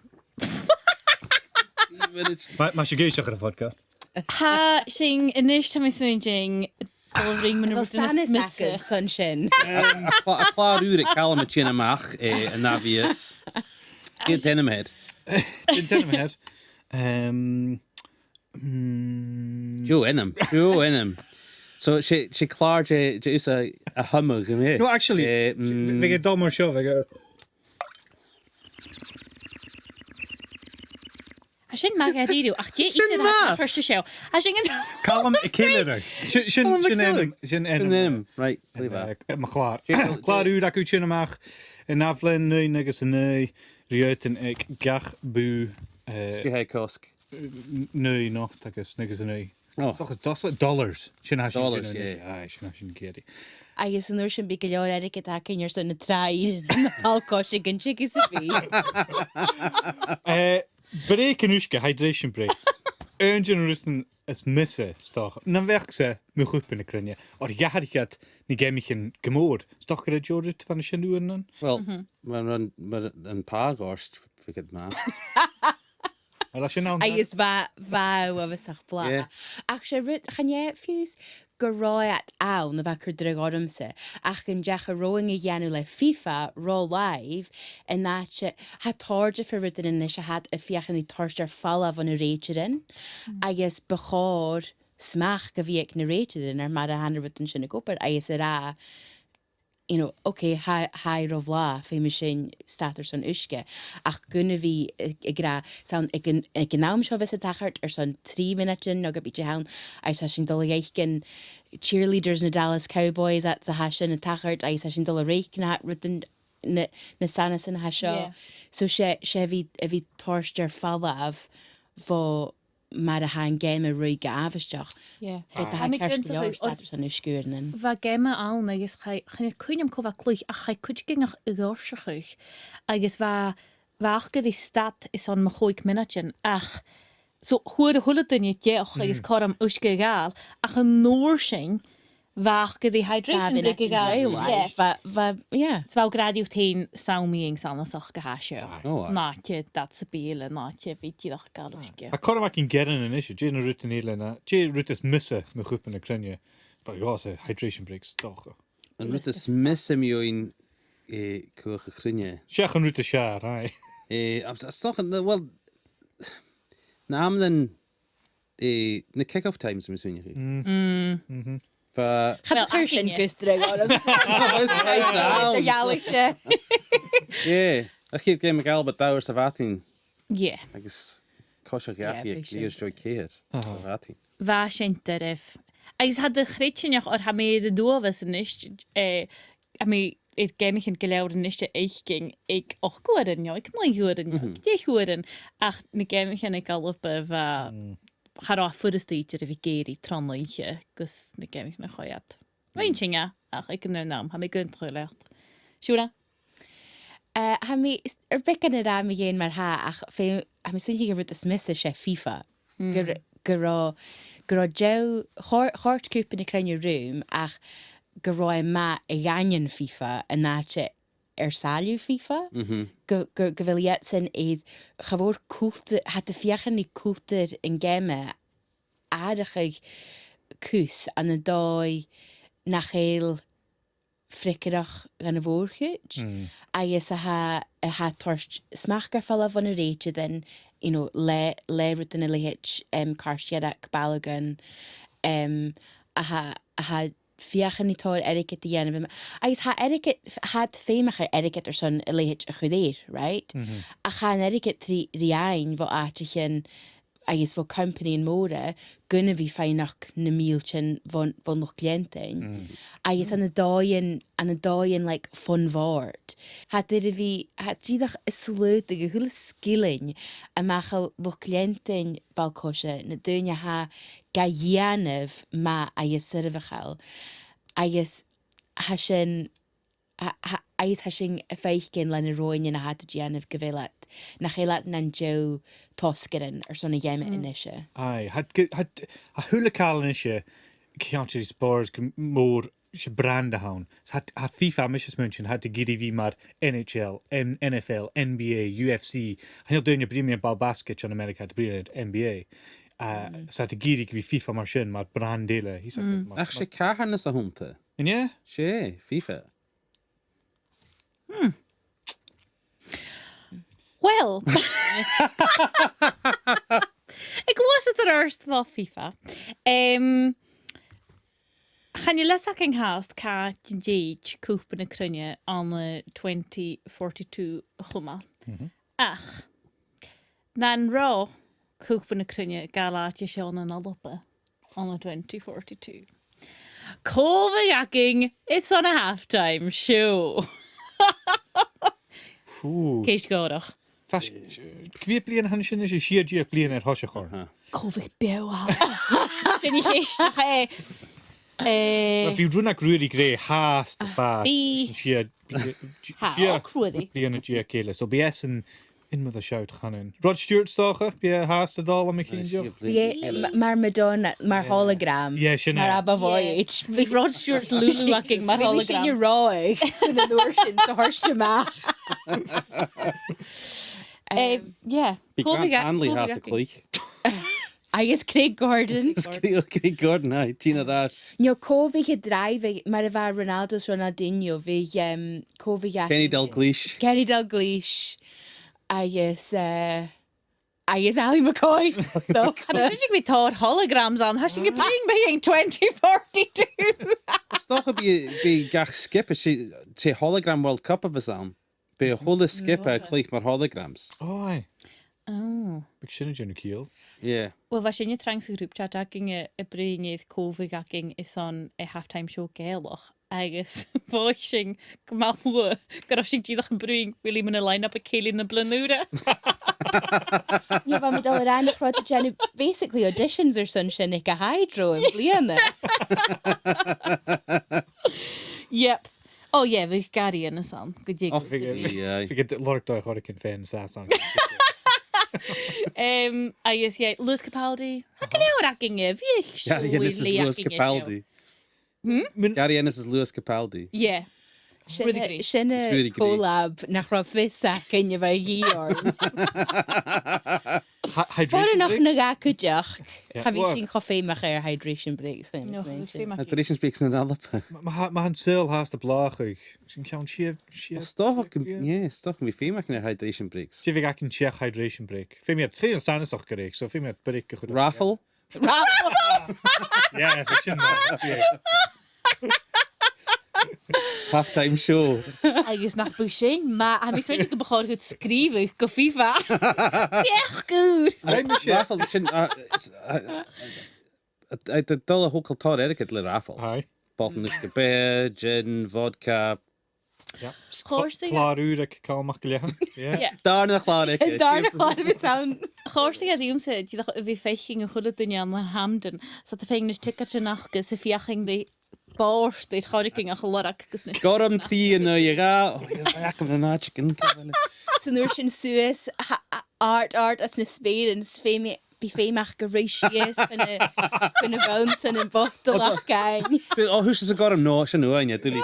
Mas, mas e ag èisteachd air a' phodcast. Tha sinn a-nis, tha mi a' smaoineachadh, dol a bhruidhinn mun a' rud a tha nas miosa airson sin. Um, a' chlà-, a' chlàr ùr aig Calum a' tighinn a-mach, eh, an ath mhìos. Dè an t-ainm a th' air? Dè an t-ainm a th' air? Um, mm. Deagh ainm, deagh ainm. So, 's e, 's e clàr de, de thusa a thumadh, am bi? No, actually, eh, mm, bhiodh e dol mar seo, bhiodh e Tha sin math dha-rìribh, ach dè idir a tha a' cur seo? Tha sin an Calum a' Cheilidh. Sin, sin, sin ainm, sin ainm. Sin ainm, right, leave that. Eh, mo chlàr. Clàr ùr agaibh a' tighinn a-mach an ath-bhliadhna, naoi naoidhead 's a naoi, rudeigin aig gach bùth, eh, Dè tha e a' cosg? N-, naoi not agus naoidhead 's a naoi. Oh. Is dòcha, is dòcha dollars. Sin a tha sin. Dollars, yeah. Aye, sin a tha sin, Katie. Agus an uair sin bidh gu leòr airgid againn airson na tràth-ìrean, na ball-coise gun teagamh sam bith. Eh, break an uisge, hydration breaks. Aon de na rudan as miosa, 's dòcha. Nam bheachd-sa, mu Chupa na Cruinne. Oir dh'atharraich iad na geamaichean gu mòr. 'S dòcha gur e deagh rud a bh' ann an sin uaireannan. Well, mar an, mar an pàigheadh ort, bhiodh e math. Agus bha, bha e uabhasach blàth. Yeah. Ach 's e rud, chan e fiù 's gun robh iad ann a bha a' cur dragh ormsa, ach gun deach an roghainn a dhèanamh le FIFA ro làimh, an àite, tha tòrr de rudan a-nis a tha iad a' feuchainn ri toirt air falbh bho na rèitearan, agus bu chòir smachd a bhith aig na rèitearan air mar a tha na rudan sin ag obair, agus a ràdh, you know, okay, tha, tha e ro bhlàth, feumaidh sinn stad airson uisge. Ach gun a bhith ag, ag ràdh, 's ann aig an, aig an àm seo a bhios a' tachairt airson trì mionaidean no ge bith dè th' ann, agus tha sinn a' dol a dh'fhaicinn cheerleaders na Dallas Cowboys, 's a tha sin a' tachairt, agus tha sinn a' dol a reic na rudan, na, na sanasan a tha seo. Yeah. So 's e, 's e a bhith, a bhith toirt air falbh bho mar a tha an geama a' ruith gu àbhaisteach. Yeah. Ged a tha e ceart gu leòr stad airson uisge uaireannan. Bha geama ann agus cha, chan eil cuimhn' agam cò bha a' cluich, ach chaidh cuideigin a dhòrtachadh agus bha, bha aca ri stad airson mu chòig mionaidean, ach, so, fhuair a h-uile duine deoch agus cothrom uisge a ghabhail, ach an uair sin, bha aca ri hydration break a ghabhail. Yeah. Bha, bha, yeah. So bha e ag ràdh riut fhèin, 's ann mu dheidhinn sanasachd a tha seo. Aye. Oh, aye. An àite dad sam bith eile, an àite a bhith dìreach a' gabhail uisge. Tha cothrom againn gearan a-nis, dè na rudan eile na, dè an rud as miosa mu Chupa na Cruinne? Bha e gu math, hydration breaks, 's dòcha. An rud as miosa mu dheidhinn, eh, Cuach a' Chruinne. Seach an rud as fheàrr, aye. Eh, I'm s-, s-, well, na amannan, eh, na kick-off times, tha mi a' smaoineachadh. Mm. Mm-hmm. Bha... Cha do chuir sin gus dragh orm. Is, is, um, Idir ghealach se. Yeah. A' chiad geama ag Alba dà uair sa mhadainn. Yeah. Agus coiseachd dhachaigh aig trì uairean deireadh sa mhadainn. Bha sin doirbh. Agus tha do chreidsinn, oir tha mi air an uabhas a-nis, eh, tha mi air geamaichean gu leòr a-nis fhaicinn aig ochd uairean, no aig naoi uairean, no aig deich uairean, ach na geamaichean aig Alba bha, cha robh e furasta idir a bhith ag èirigh tron oidhche gus na geamaichean a choimhead. Bha sin ann, ach aig an aon àm, tha mi ag aontachadh leat. Siùbhla? Eh, tha mi s-, air beagan a ràdh mu dheidhinn mar-thà, ach feumaidh, tha mi a' smaoineachadh gur e an rud as miosa, 's e FIFA. Gu, gu robh, gu robh deagh, chòrd, chòrd Cupa na Cruinne rium, ach gu robh e math a dh'aindeoin FIFA an àite air sàilleabh FIFA. Gu, gu, gu bheil iadsan air, cha mhòr cultar, tha iad a' feuchainn ri cultar an geama atharrachadh cus ann an dòigh nach eil freagarrach dhan a' mhòr-chuid, agus a tha, a tha a' toirt smachd air falbh bho na rèitearan, you know, le, le rudan a leithid, em, cairt-dearg Balogun, em, a tha, a tha a' feuchainn ri tòrr airgid a dhèanamh, em, agus tha airgead, tha iad feumach air airgead airson a leithid a chur air, right? Ach tha an t-airgead ri, ri fhaighinn bho àiteachan agus bho chompanaidhean mòra gun a bhith a' faighneachd na mìltean bhon, bhon luchd-leantainn. Agus ann an dòighean, ann an dòighean, like, fon bhòrd. Tha iad air a bhith, tha iad dìreach a' slaodadh a h-uile sgillinn a-mach à luchd-leantainn ball-coise, na daoine a tha ga dhèanamh math agus soirbheachail. Agus tha sin a, a, agus tha sinn a' faicinn leis na roghainnean a tha iad a' dèanamh gu bheil iad, nach eil iad nan deagh thosgaire airson a' gheama a-nise. Aye, tha iad gu, tha iad, tha a h-uile càil a-nise, ceangailte ri spòrs gu mòr, 's e brand a th' ann. Tha, tha FIFA, mise a' smaointinn, tha iad ag iarraidh a bhith mar N H L, N-, N F L, N B A, U F C. Chan eil daoine a' bruidhinn mu bhall-basgaid ann an Ameireagaidh, tha iad a' bruidhinn mu bhall-coise. Uh, so tha iad ag iarraidh gum bi FIFA mar sin, mar brand eile. Ach 's e carthannas a th' annta. An e? 'S e, FIFA. Hmm. Well. A' gluasad air adhart bho FIFA. Em, chan eil fhios againn fhathast càit an tèid Cupa na Cruinne ann an twenty forty-two a chumail. Ach nan robh Cupa na Cruinne a' gabhail àite an seo ann an Alba ann an twenty forty-two, cò bhiodh againn airson a' half-time show? Ceist gòrach. Fàs, cia mheud bliadhna a th' ann an sin, is e sia-deug bliadhna air thoiseach oirnn. Cò bhiodh beò ann? Sin a' cheist, nach e? Eh, well, bidh Runrig Ruairidh Gray fhathast a' fàs. Bidh. Sia, bidh, sia, sia bliadhna deug eile. So bidh esan in with a shout, chanainn. Rod Stewart, 's dòcha, bidh e fhathast a' dol, tha mi cinnteach. Bidh e, ma-, mar Madonna, mar hologram. Yeah, sin e. Mar ABBA Voyage. Bidh Rod Stewart's Lulu againn mar hologram. Bidh mi sin a' ràdh, chun an uair sin, so thoirt a-mach. Eh, yeah. Bidh Grant Hanley fhathast a' cluich. Agus Craig Gordon. Craig, Craig Gordon, aye, tighinn air ais. No, cò bhiodh a' dràibheadh, mar a bha Ronaldo is Ronaldinho, bhiodh, em, cò bhiodh againn? Kenny Dalglish. Kenny Dalglish. Agus, eh, agus Ally McCoist. No. Chan eil sinn ag iarraidh tòrr holograms ann, tha sinn a' bruidhinn mu dheidhinn twenty forty-two. 'S dòcha bidh, bidh gach sgioba, 's e, 's e hologram World Cup a bhios ann. Bidh a h-uile sgioba a' cluich mar holograms. Ò, aye. Ò. Bidh sin a' dèanamh ciall. Yeah. Well, bha sinne trang sa group chat againne a' bruidhinn air cò bhiodh againn airson a' half-time show Gàidhealach, agus bha sinn gu math luath gun robh sinn dìreach a' bruidhinn, bheil e mun a' line-up aig cèilidh na Bliadhn' Ùire. Nì, bha mi a' dol a ràdh nach robh iad a' dèanamh basically auditions airson sin aig a' Hydro am-bliadhna. Yep. Oh yeah, bhiodh Gary Innes ann, gu deimhinne. Och, bhiodh, bhiodh, aye. Bhiodh e a' lorg dòigh air choreigin faighinn sàs ann. Em, agus yeah, Lewis Capaldi. Tha gu leòr againne, bhiodh Gary Innes is Lewis Capaldi. Hmm? Gary Innes is Lewis Capaldi. Yeah. Sin Ruairidh a, Greig. Sin a Ruairidh Greig. Collab nach robh fios againn a bha a dhìth oirnn. Hy-, Hydration Breaks? Boireannach no dhà cuideachd, Yeah. cha bhi Well, sinn cho feumach air Hydration Breaks, chan eil mi a' smaoineachadh. Hydration Breaks ann an Alba. Ma, ma, ma tha an saoghal fhathast a' blàthachadh, sin ceann sia, sia, Well, 's dòcha gum, yeah. yeah, 's dòcha gum bi feum againn air Hydration Breaks. Dè bhiodh againn an dèidh Hydration Break? Feumaidh iad, feumaidh iad sanasachd a reic, so feumaidh iad break a chur. Raffle? Raffle! Yeah, bhiodh sin math, yeah. Halftime show. Agus nach biodh sin math, tha mi a' smaoineachadh gum bu chòir dhut sgrìobhadh gu FIFA. Feuch gur. Right, Michelle. Raffle, sin, uh, s-, uh, uh, uh, dol a thogail tòrr airgid le raffle. Aye. Botal uisge-beatha, gin, vodka. Yeah. Chòrd e. Clàr ùr aig Calum MacIlleathain. Yeah. Yeah. Dàrna clàr aige. Dàrna clàr a bh' ann. Chòrd e riumsa, dìreach a bhith a' faicinn a h-uile duine ann an Hampden. 'S iad a' faighinn na ticeadan aca 's a' feuchainn ri bòrd air choreigin a chur orra agus na Gorm trì a naoi a dhà. Oh, yeah, bha agam na nàitigin, càit a bheil e? So an uair sin suas, ha-, ha-, àrd, àrd às na speuran, 's feumaidh, bidh feum aca gun ruith sìos chun a', chun a' bhonn 's an botal aca fhaighinn. Dè, o, thusa 's a' Ghorm, no, sin uaine, duilich.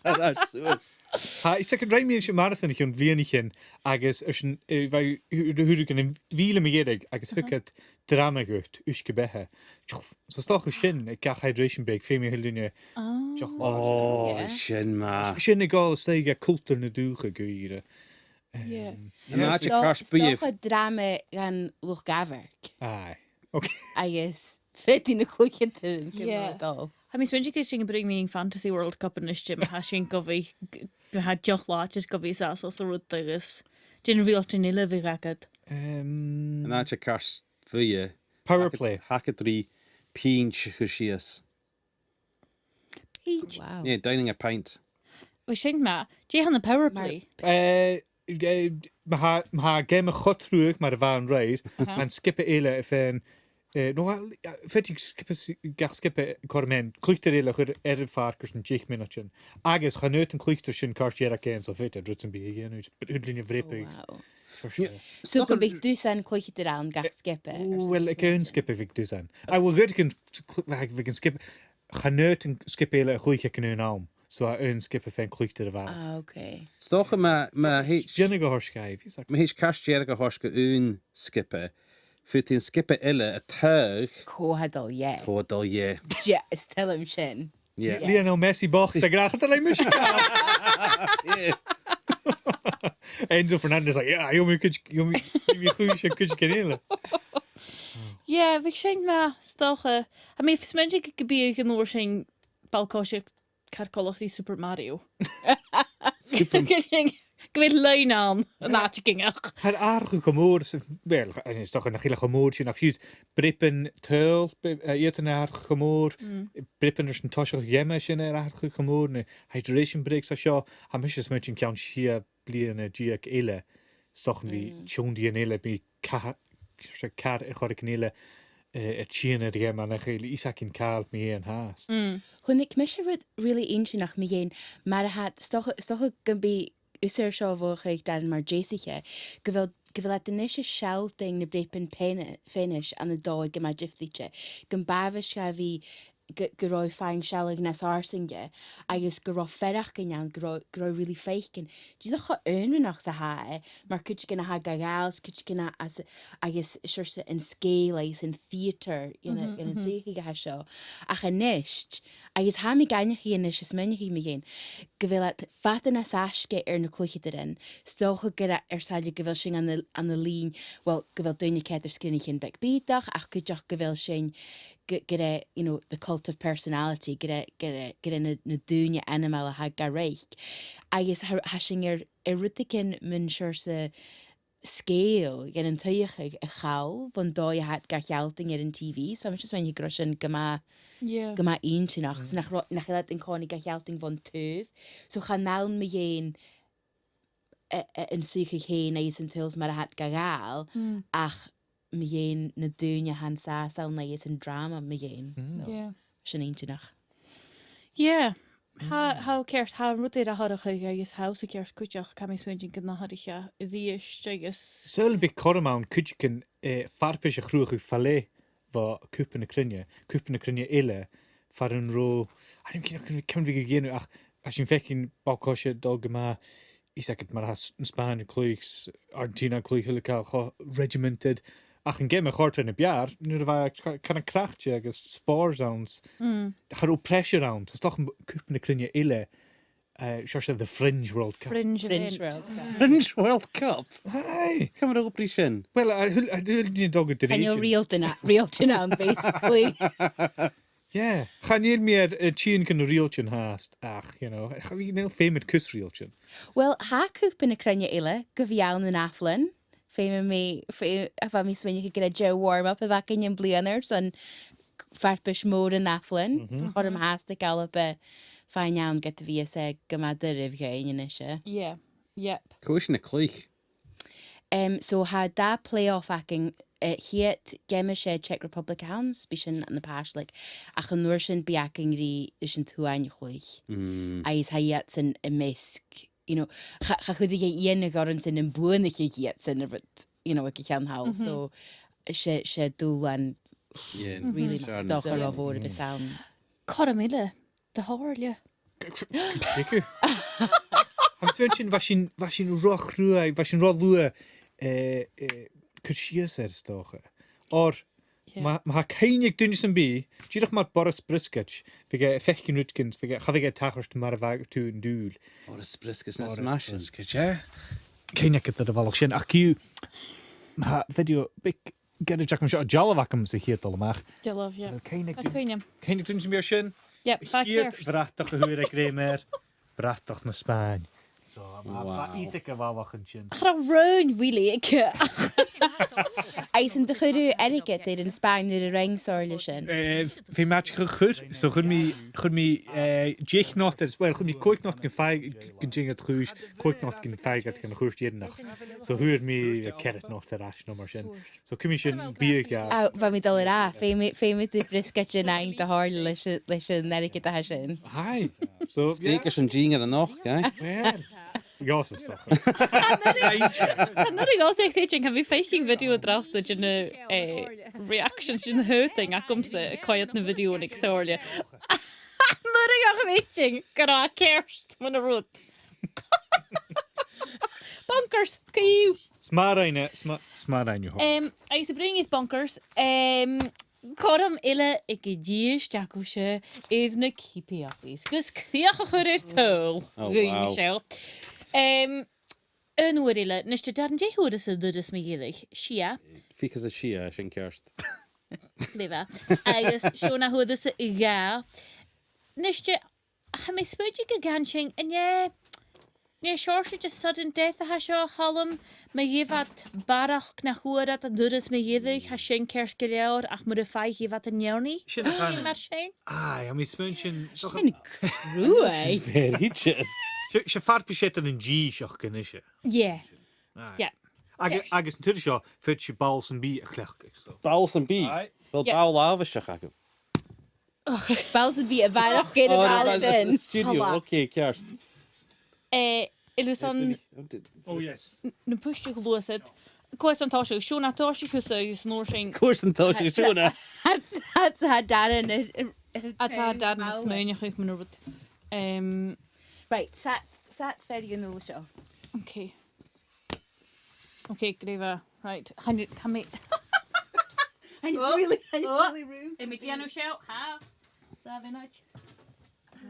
Air suas. Tha, is e gun rinn mi an seo marathon o chionn bliadhna no dhà, agus airson, eh, bha, thu-, thu-, thuirt thu gun mhìle mu dheireadh, agus thug iad drama dhut, uisge-beatha. So 's dòcha sin, aig gach hydration break, feumaidh a h-uile duine deoch-làidir. Oh, yeah. Sin math. Sin a' gabhail a-steach gu cultar na dùthcha gu ìre. Yeah. An àite ceart, 's dòcha drama dhan luchd-amhairc. Aye. Okay. Agus faodaidh na cluicheadairean gu Yeah. dol. Tha mi a' smaoineachadh gun bruidhinn mi air Fantasy World Cup a-nis, ma tha sin gu bhith, gu bhith deoch-làidir gu bhith sàs os an rud agus dè na riaghailtean eile a bhiodh agad? Um, An àite ceart bhuaithe. Power play. Tha agad, tha agad ri pinnt a chur sìos. Pinnt? Wow. Yeah, downing a pint. Bha sin math. Dè th' ann am power play? Eh, eh, ma tha, ma tha geama cho truagh mar a bha an-raoir, an sgioba eile a' faighinn, eh, no, well, eh, faodaidh sgioba s-, gach sgioba cur mun cluicheadair eile a chur air a' phàirc airson deich mionaidean. Agus chan fhaod an cluicheadair sin cairt dhearg fhaighinn, so faodaidh rud sam bith a dhèanamh, a h-uile duine a bhreabadh. Oh, wow. So gum biodh dusan cluicheadair ann gach sgioba, or something like that. Well, aig aon sgioba bhiodh dusan. Ah, well, ged a bhiodh an sgioba, chan fhaod an sgioba eile a chluich aig an aon àm. So tha aon sgioba a' faighinn cluicheadair a bharrachd. Ah, okay. 'S dòcha ma, ma thèid, dèanamh gu h-oirsgeul, bhiodh ma thèid cairt dhearg a thoirt dhan aon sgioba, faodaidh an sgioba eile a' taghadh cò tha dol dheth. Cò tha dol dheth. Just tell him sin. Yeah. Lionel Messi bochd sa ghràdh, tha e le mise. Yeah. Enzo Fernandez, like, yeah, gheibh mi cuid, gheibh mi, gheibh mi a' chùis air cuideigin eile. Yeah, bhiodh sin math, 's dòcha. Tha mi a' smaoineachadh gum biodh an uair sin ball-coise car coltach ri Super Mario. Super Gu bheil loidhne ann an àiteigin ach. Tha atharrachadh cho mòr sa, well, 's dòcha nach eil e cho mòr sin, ach fiù 's breaban tadhail, b-, eh, iad na atharrachadh cho mòr, breaban airson toiseach gheama, sin na atharrachadh cho mòr, na hydration breaks a seo, tha mise a' smaointinn ceann sia bliadhna deug eile, 's dòcha gum bi tionndadh eile, bidh ca-, car air choreigin eile, eh, a' tighinn air a' gheama nach eil fhios againn càil mu dheidhinn fhathast. Chunnaic mise rud really inntinneach mu dheidhinn mar a tha, 's dòcha, 's dòcha gum bi thusa air seo a mhothachadh, Darren, mar deasaiche, gu bheil, gu bheil iad a-nis a' sealltainn na breaban pena-, fenais ann an dòigh gu math diofraichte, gum b' àbhaist dha bhith gu, gu robh faighinn sealladh nas fharsainge, agus gu robh faireachdainn ann, gu robh, gu robh really faicinn dìreach cho aonranach 's a tha e, mar cuideigin a tha ga ghabhail, 's cuideigin a, as, agus seòrsa an sgèile agus an theatre, you know, an suidheachadh a tha seo. Ach a-nis, agus tha mi ag aithneachadh a-nis is smaoineachadh mu dheidhinn, gu bheil iad fada nas fhaisge air na cluicheadairean, 's dòcha gur e, air sàillibh gu bheil sinn ann an, ann an linn, well, gu bheil daoine ceart air sgrìnichean beag bìodach, ach cuideachd gu bheil sinn gu-, gur e, you know, the cult of personality, gur e, gur e, gur e na, na daoine ainmeil a tha ga reic. Agus tha, tha sinn air, air rudeigin mun seòrsa sgèile, dhen an t-suidheachadh a chall, bhon dòigh a tha iad ga shealltainn air an T V. So, tha mise a' smaoineachadh gu robh sin gu math, yeah, gu math inntinneach. So nach ro-, nach eil iad an-còmhnaidh ga shealltainn bhon taobh. So, chan ann mu dheidhinn a, a, an suidheachadh fhèin agus an t-saoghal mar a tha iad ga ghabhail, ach mu dheidhinn na daoine a tha an sàs ann agus an dràma mu dheidhinn. So, yeah, sin inntinneach. Yeah. Tha, tha thu ceart, tha an rud air atharrachadh agus tha thusa ceart cuideachd, tha mi a' smaointinn gun atharraich e a-rithist agus saoil am biodh cothrom ann cuideigin, eh, farpais a chruthachadh fa leth bho Chupa na Cruinne, Cupa na Cruinne eile, far an robh, a, chan eil cuimhn', cuimhn' agam a bhith ga dhèanamh, ach tha sinn a' faicinn ball-coise a' dol gu math, is aig mar a tha S-, Spàinn a' cluich, Argentina a' cluich, a h-uile càil cho regimented. Ach an geama a chòrd rium a b' fheàrr, nuair a bha e ca-, kind of craicte agus spòrs ann. Mm. Cha robh pressure ann. So 's dòcha cupa na cruinne eile, eh, seòrsa the Fringe World Cup. Fringe Fringe event. World Cup. Fringe World Cup? Aye. Ciamar a dh'obraich sin? Well, a h-uil-, a h-uile duine a' dol gu Chan eil dìreach riaghailtean a-, riaghailtean ann, basically. Yeah. Chan eil mi air, eh, tighinn chun na riaghailtean fhathast, ach, you know, cha bhi, you know, feum air cus riaghailtean. Well, tha cupa na cruinne eile gu bhith ann an ath-bhliadhna. Feumaidh mi, fe-, a bha mi a' smaoineachadh gur e deagh warm-up a bh' againn am bliadhna airson farpais mhòr an ath-bhliadhna. Mhm. 'S tha cothrom fhathast aig Alba faighinn ann ged a bhios e gu math doirbh dhuinn a-nise. Yeah. Yep. Cò ris na cluich? Em, so tha dà playoff againn, eh, a' chiad gheama, 's e Czech Republic a th' ann, 's bidh sin na pàirt, like, ach an uair sin bidh againn ri, ris an t-Suain a chluich. Mm. Agus tha iadsan am measg, you know, cha, cha chuireadh e iongnadh ormsa nam buanaicheadh iadsan a' rud, you know, aig a' cheann thall. Mhm. So, 's e, 's e dùbhlan Yeah. Mhm. really, sure, 's dòcha, ro mhòr a bhios ann. Cothrom eile, do Shomhairle. Tha mi a' smaointinn, bha sinn, bha sinn ro chruaidh, bha sinn ro luath, eh, eh, cur sìos air, 's dòcha. Oir, yeah, ma, ma tha cuimhne aig duine sam bith, dìreach mar Boris Brisket, bhiodh e a' faicinn rudeigin, bhiodh e, cha bhiodh e a' tachairt mar a bha thu an dùil. Boris Brisket, Boris Brisket, eh? Cuimhne agad air a' bhalach sin. Ach co-dhiù, ma tha video beag goirid agam seo, dealbh agam sa chiad dol a-mach. Dealbh, yeah. Cuimhne aig duine, cuimhne aig duine sam bith air sin? Yep, a' chiad bhratach a fhuair e grèim air, bratach na Spàinn. So, bha, bha, wow, fhios aig a' bhalach an sin. Cha robh rùn really aige. Agus an do chuir thu airgead air an Spàinn nuair a rinn Somhairle sin? Eh, bha mi a' cur, so chuir mi, chuir mi, eh, deich not air, well, chuir mi còig not gun fàidh, gun dèanadh iad a' chùis, còig not gun fàidh iad gan a' chùis dheireannach. So fhuair mi, eh, ceithir not air ais no mar sin. So cumaidh sin biadh. Ah, bha mi dol a ràdh, feumaidh, feumaidh tu briosgaid an fhaighinn do Shomhairle leis, leis an airgead a tha sin. Aye. So, steak, yeah, airson dìnnear a-nochd, aye? Well, gheibh thusa stuff. An uair a gheibh thusa, tha mi a' faicinn video an-dràsta de na, eh, reactions de na h-aodainn agamsa a' coimhead na videothan aig Somhairle. An uair a gheibh thusa, gun robh e ceart mun a' rud. Bonkers, co-dhiù. 'S math a rinn e, 's ma-, 's math a rinn thu. Em, agus a' bruidhinn air bonkers, em, cothrom eile aig an dithis agaibhse air na Keepy Uppies. Gus crìoch a chur air tadhal dhuinn seo. Oh, wow. Em, aon uair eile, a-nis, Darren, dè fhuair thusa an turas mu dheireadh? Sia? Fichead 's a sia, sin ceart. Glè mhath. Agus Seòna, fhuair thusa a dhà. A-nis, tha mi a' smaointinn gun can sinn, an e, an e seòrsa de sudden death a tha seo, a Chaluim, ma gheibh iad barrachd nach fhuair iad an turas mu dheireadh, tha sin ceart gu leòr, ach mura faigh, gheibh iad an neoni. Sin a th' ann. Mar sin. Aye, tha mi a' smaointinn. Sin cruaidh. Very just. 'S e, 's e farpais eadar an dithis a th' ann a-nis. Yeah. Aye. Yeah. Agus, agus an turas seo, faodaidh sibh ball sam bith a chleachdadh, so. Ball sam bith? Aye. Bheil ball àbhaisteach agaibh? Ball sam bith a bharrachd air a' bhall sin. Studio, okay, ceart. Eh, Illusion. Oh, yes. N-, na puist a ghluasad. Cò às an tòisich? Seòna, tòisich thusa agus an uair sin. Cò às an tòisich, Seòna? Tha, tha, tha Darren a', a', a', tha Darren a' smaoineachadh mun a' rud. Em, right, sat, sat fear dhen ùine seo. Okay. Okay, glè mhath. Right. Chan eil, tha mi... Chan eil really, chan eil really rùm. Tha mi a' dèanamh seo. Ha. Dà mhionaid.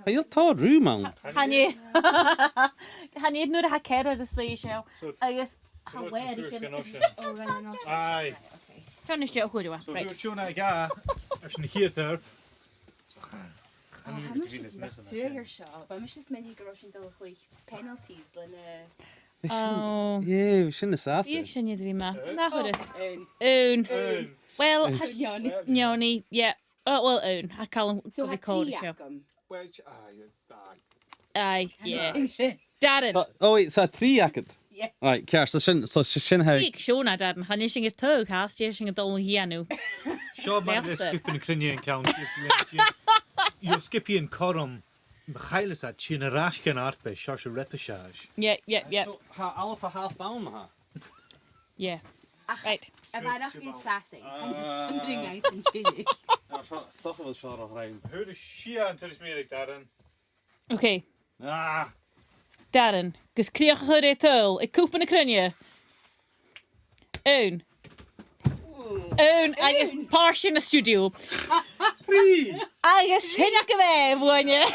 Chan eil tòrr rùm ann. Chan eil. Chan eil nuair a tha ceathrar a' suidhe seo. Agus tha uair a chionn. Aye. Right, okay. Tha mise a' chuid. So, right. Thuirt Seòna a dhà, airson a' chiad uair. Tha mise a' smaoineachadh gu bheil e nas miosa na sin. Bha mise a' smaoineachadh gun robh sinn a' dol a chluich penalties le na... Oh. Yeah, sin nas fhasa. Bhiodh sin a' dol math. Nach robh? Aon. Aon. Aon. Well, aon. Neoni. Neoni, yeah. Oh, well, aon. Tha Calum gu bhith còir seo. So tha trì agam. Well, aye, aye. Aye, yeah. Darren. Oh, wait, so trì agad? Yes. Right, ceart, so sin, so sin how... Bidh Seòna, Darren, chan eil sinn air tadhal, chan eil sinn a' dol a dhèanamh. Seo mar a bhios cupa na cruinne an ceann. You're skipping cothrom. Ma chailleas iad, tha iad air ais chun an fharpais, seòrsa repechage. Yeah, yeah, yeah. So, tha Alba fhathast ann, tha? Yeah. Ach, right. A bharrachd air Sasainn. Chan eil, chan eil iad an-diugh. Ah, seo, 's dòcha gu bheil seo ro throm. Fhuair sibh an turas mu dheireadh, Darren. Okay. Ah. Darren, gus crìoch a chur air an t-saoghal, aig Cupa na Cruinne. Aon. Aon agus pàirt dhen stiùidio. Trì. Agus sin agaibh e, a bhalaich.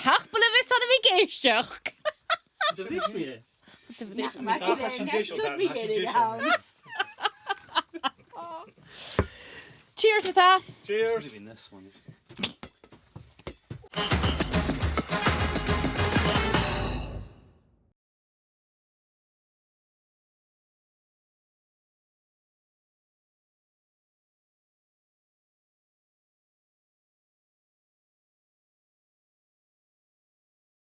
Tapadh leibh airson a bhith ag èisteachd. Do bhris mi e. Do bhris mi e. Cheers, ma-thà. Cheers.